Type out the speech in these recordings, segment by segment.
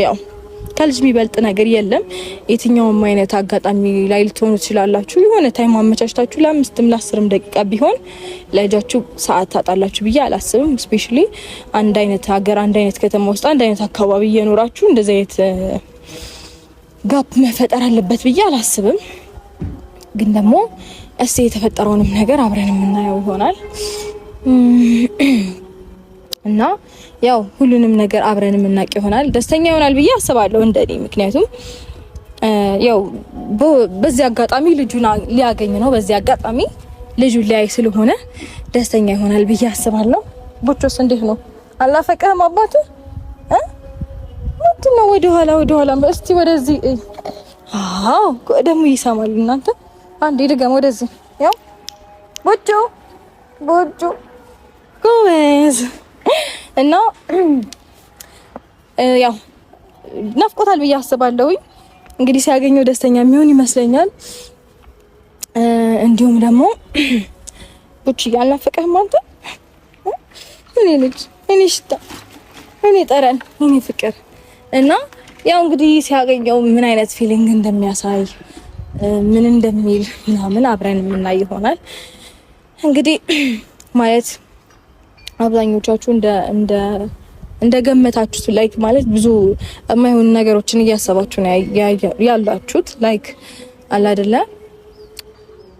ያው ከልጅ የሚበልጥ ነገር የለም። የትኛውም አይነት አጋጣሚ ላይ ልትሆኑ ትችላላችሁ። የሆነ time አመቻችታችሁ ለ5ም ለ10ም ደቂቃ ቢሆን ለልጃችሁ ሰዓት ታጣላችሁ ብዬ አላስብም። Especially አንድ አይነት ሀገር፣ አንድ አይነት ከተማ ውስጥ፣ አንድ አይነት አካባቢ እየኖራችሁ እንደዚህ አይነት gap መፈጠር አለበት ብዬ አላስብም። ግን ደግሞ እስቲ የተፈጠረውንም ነገር አብረን የምናየው ይሆናል እና ያው ሁሉንም ነገር አብረን የምናውቅ ይሆናል። ደስተኛ ይሆናል ብዬ አስባለሁ እንደኔ። ምክንያቱም ያው በዚህ አጋጣሚ ልጁን ሊያገኝ ነው። በዚህ አጋጣሚ ልጁን ሊያይ ስለሆነ ደስተኛ ይሆናል ብዬ አስባለሁ። ቦቾስ እንዴት ነው? አላፈቀህም አባቱ? ምንድን ነው ወደኋላ ወደኋላ? እስቲ ወደዚህ። አዎ ደግሞ ይሰማል። እናንተ አንዴ ድገም። ወደዚህ ያው ቦቾ ቦቾ ጎበዝ። እና ያው ናፍቆታል ብዬ አስባለሁኝ። እንግዲህ ሲያገኘው ደስተኛ የሚሆን ይመስለኛል። እንዲሁም ደግሞ ቡቺ አልናፈቀህም አንተ? እኔ ልጅ፣ እኔ ሽታ፣ እኔ ጠረን፣ እኔ ፍቅር። እና ያው እንግዲህ ሲያገኘው ምን አይነት feeling እንደሚያሳይ፣ ምን እንደሚል ምናምን አብረን የምናይ ይሆናል። እንግዲህ ማለት አብዛኞቻችሁ እንደ እንደገመታችሁት like ማለት ብዙ የማይሆኑ ነገሮችን እያሰባችሁ ነው ያላችሁት። Like አለ አይደለ፣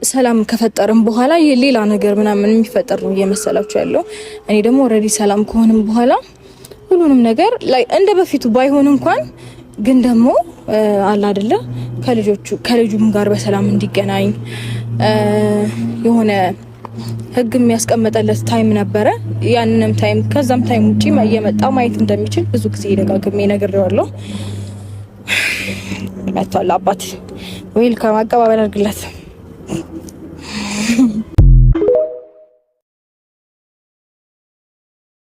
ሰላም ከፈጠርም በኋላ የሌላ ነገር ምናምን የሚፈጠር ነው እየመሰላችሁ ያለው። እኔ ደግሞ already ሰላም ከሆንም በኋላ ሁሉንም ነገር like እንደ በፊቱ ባይሆን እንኳን ግን ደግሞ አለ አይደለ ከልጆቹ ከልጁም ጋር በሰላም እንዲገናኝ የሆነ ህግ የሚያስቀመጠለት time ነበረ። ያንንም time ከዛም time ውጪ እየመጣ ማየት እንደሚችል ብዙ ጊዜ ደጋግሜ ነግሬዋለሁ። መጥቷል አባት። Welcome፣ አቀባበል አድርግለት።